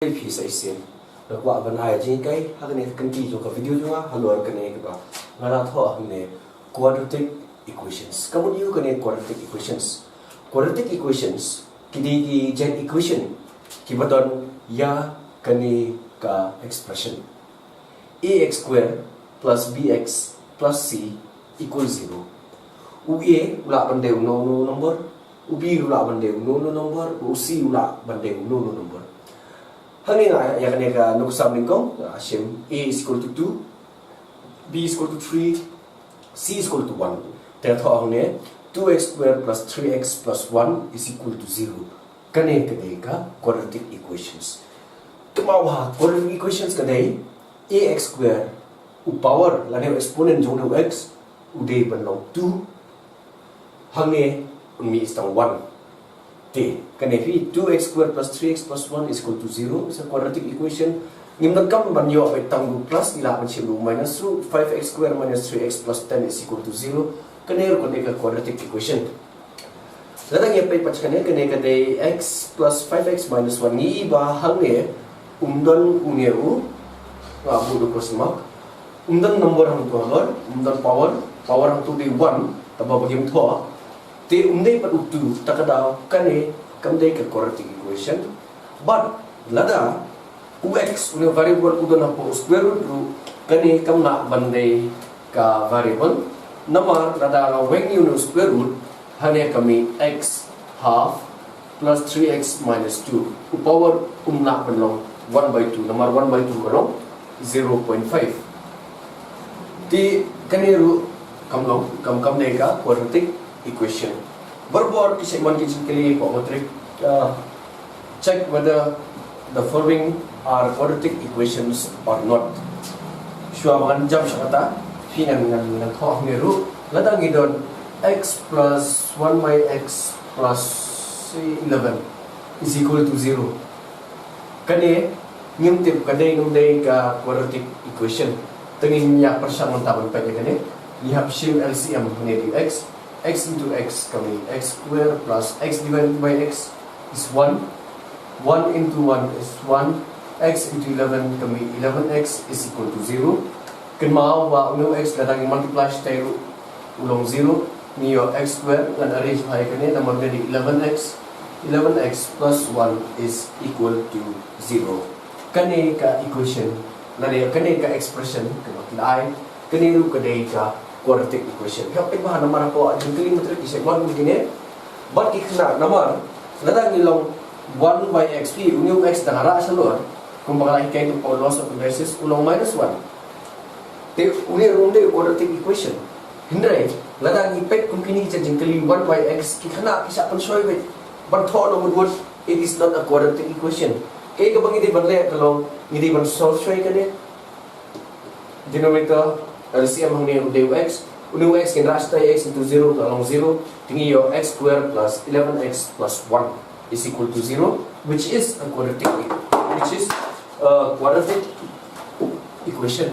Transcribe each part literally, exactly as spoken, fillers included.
Phi sa shisien. Nga kwah ban ai jinghikai ha kane ka kynti jong ka video jong nga halor kane kaba nga la thoh hangne, quadratic equations. Ka mut ïa kane quadratic equations. Quadratic equations ki dei ki jait equation kiba don ïa kane ka expression: a x square plus b x plus c equals zero. U a u lah ban dei uno uno u number, u b u lah ban dei uno uno u number, u c u lah ban dei uno uno u number. Hangne nga ïa kane ka nuksa nyngkong nga shim: a is equal to two, b is equal to three, c is equal to one. Te thoh hangne two x square plus three x plus one is equal to zero. Kane ka dei ka quadratic equations. Kynmaw ba quadratic equations ka dei a x square, u power lane u exponent jong u x u dei ban long two, hangne un mih tang one. Te kane phi, two x square plus three x plus one is equal to zero is a quadratic equation. Ngim donkam ban ïoh beit tang u plus, ngi lah ban shim u minus ruh. Five x square minus three x plus ten is equal to zero. Kane ruh ka dei ka quadratic equation. Lada ngi peit pat kane, kane ka dei x plus five x minus one. Ngi i ba hangne um don une u, nga buh da u question mark. Um don number hangto halor, um don power, power hangto dei one, tangba ba ngim thoh. Te um dei pat u two, ta ka daw kane kam dei ka quadratic equation. But lada u x, une u variable, u don hapoh u square root ruh, kane kam lah ban dei ka variable. Namar lada nga weng ïa une u square root, hangne ka mih x half plus three x minus two. U power um lah ban long one by two, namar one by two ka long zero point five. Te kane ruh kam long, kam, kam dei ka quadratic equation. Barabor ki shait mon ki jingkylli hapoh matric, uh, check whether the following are quadratic equations or not. Shuwa ba ngan jump sha kata, phi ngan, ngan, ngan thoh hangne ruh. Lada ngi don x plus one by x plus eleven is equal to zero. Kane ngim tip ka dei ne ym dei ka quadratic equation. Te ngin ïa pyrshang mynta ban peit ïa kane. Ngi hap shim L C M, kane dei x. X into x ka mih x square plus x divided by x is one. One into one is one. X into eleven ka mih eleven x is equal to zero. Kynmaw ba une u x lada ngi multiply shatai ruh u long zero. Ngi ïoh x square, ngan arrange bha ïa kane, namar kane dei eleven x. Eleven x plus one is equal to zero. Kane ka equation, lane kane ka expression kaba ngi la ai, kane ruh ka dei ka quadratic equation. Phi hap peit bha namar hapoh jingkylli matric ki shait mon kine. Bad ki khynnah, namar lada ngi long one by x, phi, une u x dang rah shalor, kumba nga la hikai hapoh laws of indices, u long minus one. Te une ruh um dei quadratic equation. Hynrei lada ngi peit kum kine ki jingkylli one by x, ki khynnah ki shah pynshoi beit ban thoh noh mut mut, it is not a quadratic equation. Kaei kaba ngi dei ban leh ka long ngi dei ban solve shoi kane. Denominator, L C M hangne u dei u x. Une u x ngin rah shatai, x into zero ka long zero. Te ngi ïoh x square plus eleven x plus one is equal to zero, which is a quadratic, which is a quadratic equation.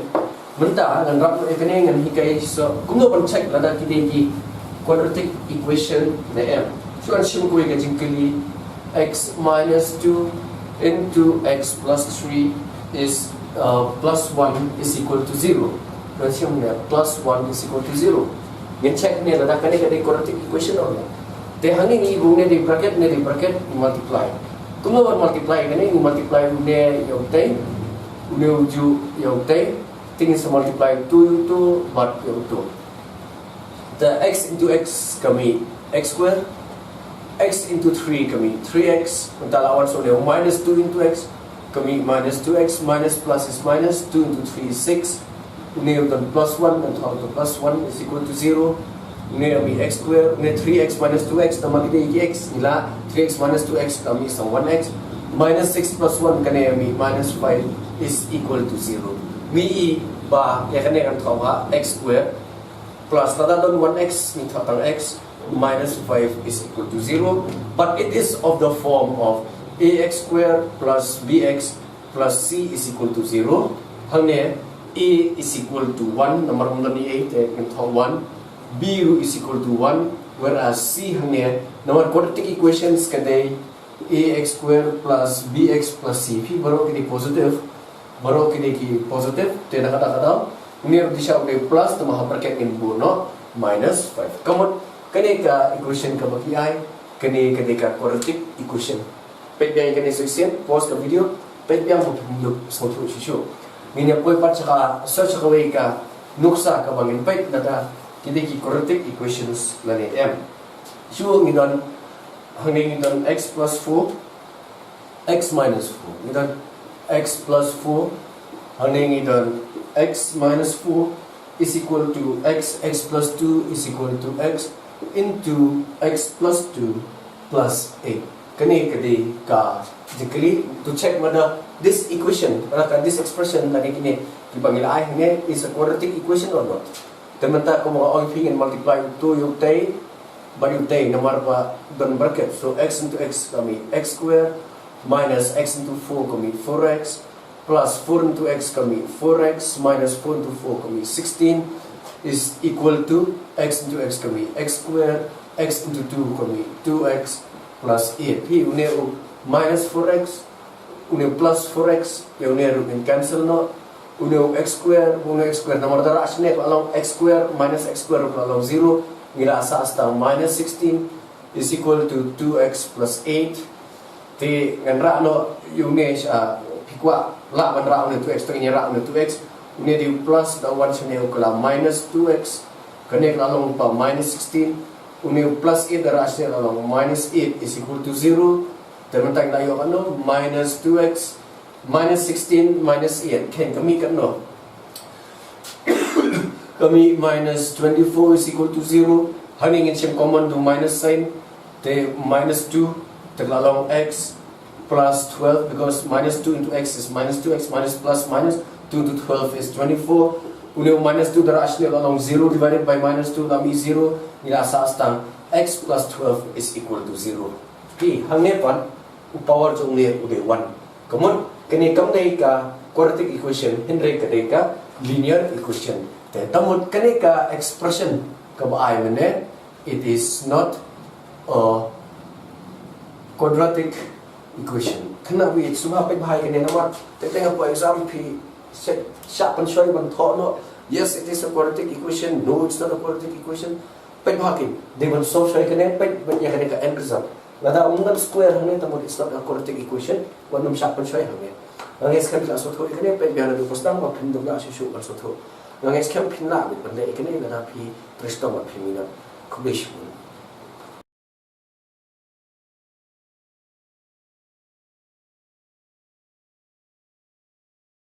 Mynta ngan wrap ïa kane, ngan hikai sa kumno ban check lada ki dei ki quadratic equation ne em. Shu ngan shim kawei ka jingkylli: x minus two into x plus three is, uh, plus one is equal to zero. Ngan shim ne plus one is equal to zero. Ngin check ne lada kane ka dei quadratic equation or not. Te hangne ngi, une dei bracket, une dei bracket, ngi multiply. Kumno ban multiply kane? Ngi multiply une ïa utei, une ujuh ïa utei. Te ngin sa multiply two ïa uto bad ïa uto. Te x into x ka mih x square, x into three ka mih three x. Mynta la wan sa une u minus two into x, ka mih minus two x, minus plus is minus, two into three is six. Une u don plus one, ngan thoh ka plus one is equal to zero. Une ka mih x square, une three x minus two x, namar ki dei ki x, ngi la, three x minus two x ka mih sa one x, minus six plus one, kane ka mih minus five is equal to zero. Ngi i ba ïa kane kan thoh ba x square plus, lada don one x ngi thoh tang x, minus five is equal to zero. But it is of the form of a x square plus b x plus c is equal to zero. Hangne a is equal to one, namar ym don ei ei, te kan thoh one. B ruh is equal to one, whereas c hangne, namar quadratic equations ka dei A X square plus B X plus C. Phi baroh kine positive. Baroh kine ki positive. Te na kata kata. Une ruh te sha une plus te ma ha bracket ngin buh noh minus five. Ka mut kane ka equation kaba ki ai, kane ka dei ka quadratic equation. Peit biang ïa kane section, pause ka video, peit biang ba phin ïoh sngewthuh shuh shuh. Ngin ïa poi pat sha ka, sha kawei ka nuksa kaba ngin peit nata ki dei ki quadratic equations lane em. Shuh ngi don, hangne ngi don x plus four, x minus four. Ngi don x plus four, hangne ngi don x minus four is equal to x, x plus two is equal to x into x plus two plus eight. Kane ka dei ka jingkylli to check whether this equation, whether ka this expression lane kine kiba ngi la ai hangne is a quadratic equation or not. Te mynta kumba nga ong phi ngin multiply uto ïa utei bad utei namar ba don bracket. So x into x ka mih x square minus x into four ka mih four x plus four into x ka mih four x minus four into four ka mih sixteen is equal to x into x ka mih x square, x into two ka mih two x plus eight. Phi une u minus four x, une plus four x, ïa une ruh ngin cancel noh. Une u x square, une x square namar da rah shane ka la long x square minus x square ka la long zero. Ngi la sah tang minus sixteen is equal to two x plus eight. Te ngan rah noh ïa une sha, phi kwah lah ban rah une two x, te ngin ïa rah une two x. Une dei u plus da wan shane u ka la minus two x. Kane ka la long pat minus sixteen. Une u plus eight da rah shane la long minus eight is equal to zero. Te mynta ngi la ïoh katno, minus two x minus sixteen minus eight. Khein ka mih katno? Ka mih minus twenty-four is equal to zero. Hangne ngin shim common da u minus sign. Te minus two, te la long x plus twelve, because minus two into x is minus two x, minus plus minus two into twelve is twenty-four. Une u minus two da rah shane la long zero divided by minus two la mih zero. Ngi la sah tang x plus twelve is equal to zero. Phi, hangne pat u power jong une u dei one. Ka mut kane kam dei ka quadratic equation, hynrei ka dei ka linear equation. Te ka mut kane ka expression kaba ai mynne, it is not a quadratic equation. Kane ba sngewbha peit bha ïa kane namar teng teng hapoh exam phi shah, shah pynshoi ban thoh noh, yes, it is a quadratic equation, no, it's not a quadratic equation. Peit bha kin, dei ban solve shoi kane, peit, peit ïa kane ka end result. Lada ym ngan square hangne, ta mut it's not a quadratic equation, wat nym shah pynshoi hangne. Nga ngeit skhem phi la sngewthuh ïa kane, peit biang naduh ba sdang ba phin dup lah shuh shuh ban sngewthuh. Nga ngeit skhem phin lah beit ban leh ïa kane, lada phi trei shitom bad phi minot. Khublei shibun.